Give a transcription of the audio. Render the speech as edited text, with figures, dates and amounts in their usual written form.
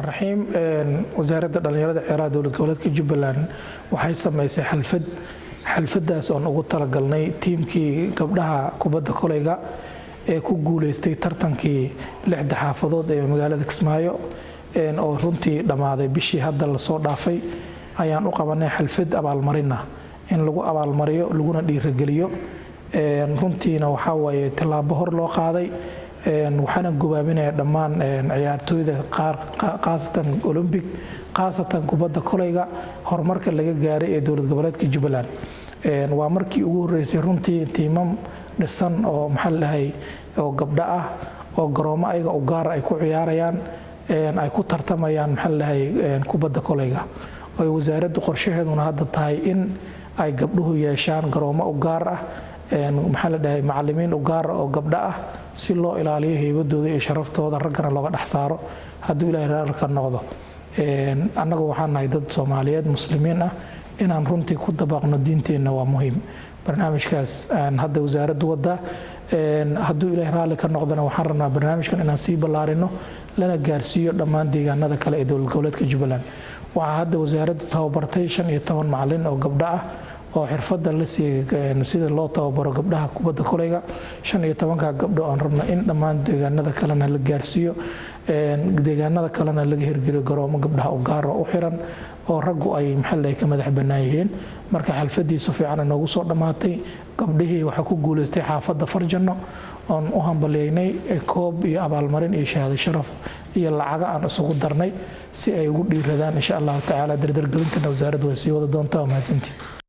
Raxmaan raxiim. Wasaaradda Dhallinyarada Ciyaaraha Dowlad Goboleedka Jubbaland waxay sameysay xalfad. Xalfadaas oon ugu talagalnay tiimkii gabdhaha kubadda koleyga ee ku guuleystay tartankii lixda xaafadood ee magaalada Kismaayo, oo runtii dhammaaday bishii hadda lasoo dhaafay. Ayaan u qabanay xalfad abaalmarina, in lagu abaalmariyo laguna dhiirageliyo. Runtiina waxaa waaye tallaabo hor loo qaaday. Waxaana gobaabinaya dhammaan ciyaartooyda qaar, khaasatan Olympic, khaasatan kubadda koleyga, horumarka laga gaaray ee Dowlad Goboleedka Jubbaland. Waa markii ugu horeysay runtii tiimam dhisan oo, maxaa la dhahay, oo gabdho ah oo garoomo ayaga u gaar ay ku ciyaarayaan, ay ku tartamayaan, maxaa la dhahay, kubadda koleyga, oy wasaaraddu qorshaheeduna hadda tahay in ay gabdhuhu yeeshaan garoomo u gaar ah, maxaa la dhahay, macalimiin u gaar ah oo gabdho ah, si loo ilaaliyo heybadooda iyo sharaftooda, raggana looga dhex saaro, hadduu Ilahay raalka noqdo. Annagu waxaan nahay dad Soomaaliyeed, Muslimiin ah. Inaan runtii ku dabaqno diinteenna waa muhiim. Barnaamijkaas hadda wasaaraddu wadaa, hadduu Ilahay raalli ka noqdona, waxaan rabnaa barnaamijkan inaan sii ballaarino, lana gaarsiiyo dhammaan deegaanada kale ee Dowlad Goboleedka Jubbaland. Waxaa hadda wasaaraddu tababartay 15 macalin oo gabdho ah oo xirfadda la siiyey sida loo tababaro gabdhaha kubadda koleyga. 15-ka gabdho aan rabno in dhammaan deegaanada kalena la gaarsiiyo, deegaanada kalena laga hirgeliyo garoomo gabdhaha u gaar oo u xiran oo raggu ay, maxaa la, ka madax bannaan yihiin. Marka xalfadiisu fiican inoogu soo dhammaatay. Gabdhihii waxaa ku guuleystay xaafadda Farjanno, oon u hambaliyeynay koob iyo abaalmarin iyo shahaado sharaf iyo lacaga aan isugu darnay, si ay ugu dhiiradaan, insha Allahu tacaala. Dardargelintana wasaaraddu way sii wada doontaa. Waa mahadsantii.